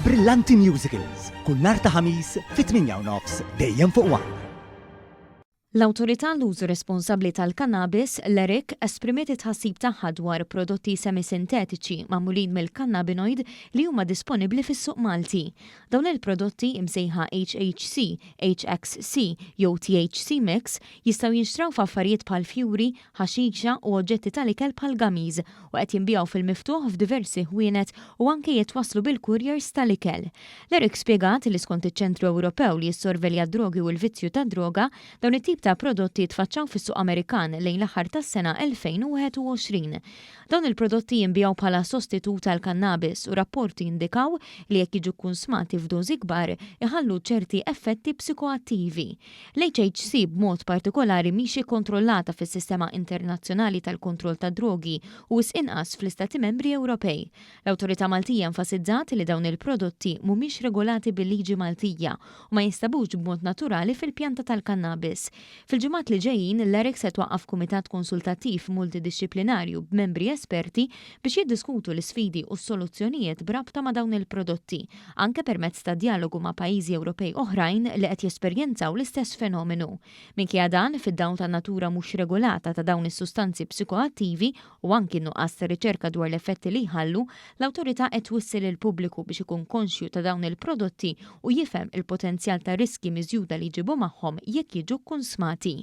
Brillanti Musicals, kull nhar ta' Ħamis fit-8 u nofs dejjem fuq One. L-Awtorità għall-Użu Responsabbli tal-Kannabis, l-ERIC, esprimiet it-tħassib tagħha dwar prodotti semisintetiċi magħmulin mill-kannabinoid li huma disponibbli fis-suq Malti. Dawn il-prodotti, imsejħa HHC, HXC jew THC mix, jistgħu jinxtraw f'affarijiet bħal fjuri, ħaxixa u oġġetti tal-ikel bħal gummies u qed jinbiegħu fil-miftuħ f'diversi ħwienet u anke jitwasslu bil-couriers tal-ikel. L-ERIC spjegat li skont iċ-Ċentru Ewropew li jissorvelja d-drogi u l-vizzju tad-droga, dawn it-tip ta' prodotti tfaċċaw fis-suq Amerikan lejn l-aħħar tas-sena 2021. Dawn il-prodotti jinbiegħu bħala sostitut għall-kannabis u rapporti jindikaw li jekk jiġu kkunsmati f'dożi kbar iħallu ċerti effetti psikoattivi. L-HHC b'mod partikolari mhix ikkontrollata fis-sistema internazzjonali tal-kontroll tad-drogi u wisq inqas fl-Istati Membri Ewropej. L-Awtorità Maltija enfasizzat li dawn il-prodotti mhumiex regolati bil-liġi Maltija u ma jinstabux b'mod naturali fil-pjanta tal-kannabis. Fil-ġimgħat li ġejjin, l-ERIC se twaqqaf kumitat konsultattiv multidixxiplinarju b'membri esperti biex jiddiskutu l-isfidi u s-soluzzjonijiet b'rabta ma' dawn il-prodotti, anke permezz ta' djalogu ma' pajjiżi Ewropej oħrajn li qed jesperjenzaw l-istess fenomenu. Minkejja dan, fid-dawl tan-natura mhux regolata ta' dawn is-sustanzi psikoattivi u anki n-nuqqas ta' riċerka dwar l-effetti li jħallu, l-Awtorità qed twissi lill-pubbliku biex ikun konxju ta' dawn il-prodotti u jifhem il-potenzjal ta' riskji miżjuda li jġibu magħhom jekk jiġu kkunsmati.